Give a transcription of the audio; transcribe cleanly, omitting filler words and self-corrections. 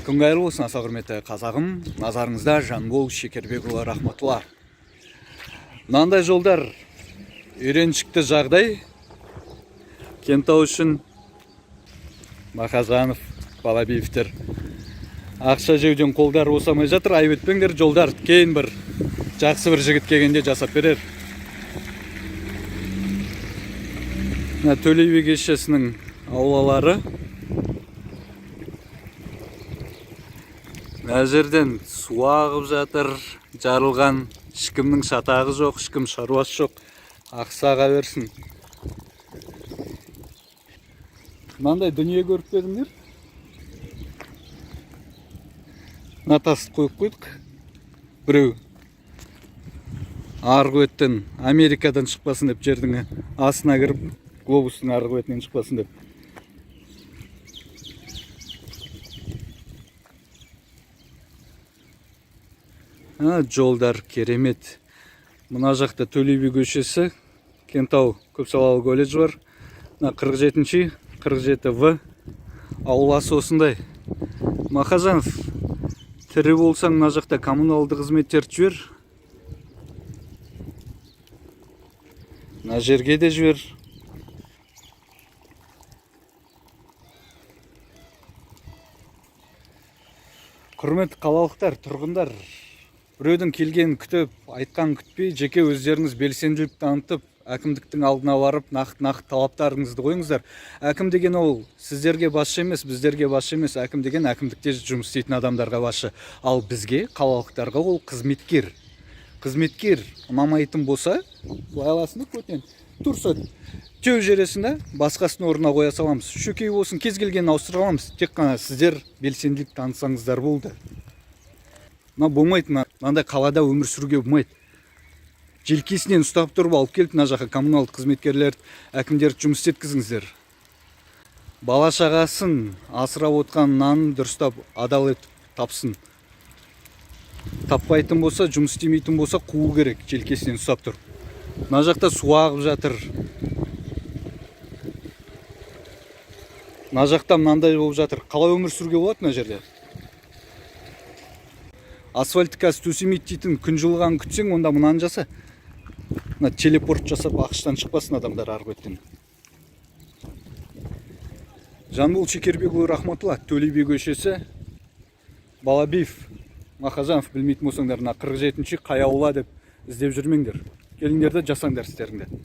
Күн қайырлы болсын, аса құрметті қазағым. Назарыңызда Жанбол Шекербекұлы Рахматулла. Мынандай жолдар үйреншікті жағдай. Кентау үшін Мақажанов, Балабиевтер ақша жеуден қолдары босамай жатыр. Айып етпеңдер, жолдар кейін бір жақсы бір жігіт келгенде жасап берер. Мына Төле би көшесінің аулалары. Мына жерден су ағып жатыр, жарылған, ешкімнің шатағы жоқ, ешкім шаруасы жоқ. Ақса аға берсін. Мынандай дүние көріп пе едіңдер? Мына тасты қойып қойдық. Біреу арғы беттен Америкадан шықпасын деп, жердің астына кіріп, глобустың арғы бетінен шықпасын деп. А, жолдар керемет. Мына жақта Төле би көшесі, Кентау көпсалалы колледж бар. Мына 47-ші, 47 В ауласы осындай. Мақажанов, тірі болсаң, мына жақта коммуналдық қызметтерді жібер. Мына жерге де жібер. Құрметті қалалықтар, тұрғындар, біреудің келгенін күтіп, айтқанын күтпей, жеке өздеріңіз белсенділік танытып, әкімдіктің алдына барып, нақты-нақты талаптарыңызды қойыңыздар. Әкім деген ол сіздерге басшы емес, біздерге басшы емес, әкім деген әкімдікте жұмыс істейтін адамдарға басшы. Ал бізге, қалалықтарға, ол қызметкер. Қызметкер ұнамайтын болса, былай аласың да, көтінен тұрса теуіп жібересің да, басқасының орнына қоя саламыз. Шөкей болсын, кез келгенін ауыстыра аламыз. Тек қана сіздер белсенділік танытсаңыздар болды. Мына болмайды, мынандай қалада өмір сүруге болмайды. Желкесінен ұстап тұрып алып келіп, мына жаққа коммуналдық қызметкерлер, әкімдерді жұмыс істеткізіңіздер. Бала шағасын асырап отқан нанын дұрыстап адал етіп тапсын. Таппайтын болса, жұмыс істемейтін болса, қуу керек желкесінен ұстап тұрып. Мына жақта су ағып жатыр. Мына жақта мынандай болып жатыр. Қалай өмір сүруге болады мына жерде? Асфальтты қазір төсемейді дейтін, күн жылығанын күтсең, онда мынаны жаса. Мына телепорт жасап, ақштан шықпасын адамдар арғы беттен. Жанбол Шекербекұлы Рахматулла, Төле би көшесі, Балабиев, Мақажанов, білмейтін болсаңдар, мына 47-ші қай аула деп іздеп жүрмеңдер. Келіңдер де жасаңдар істеріңді.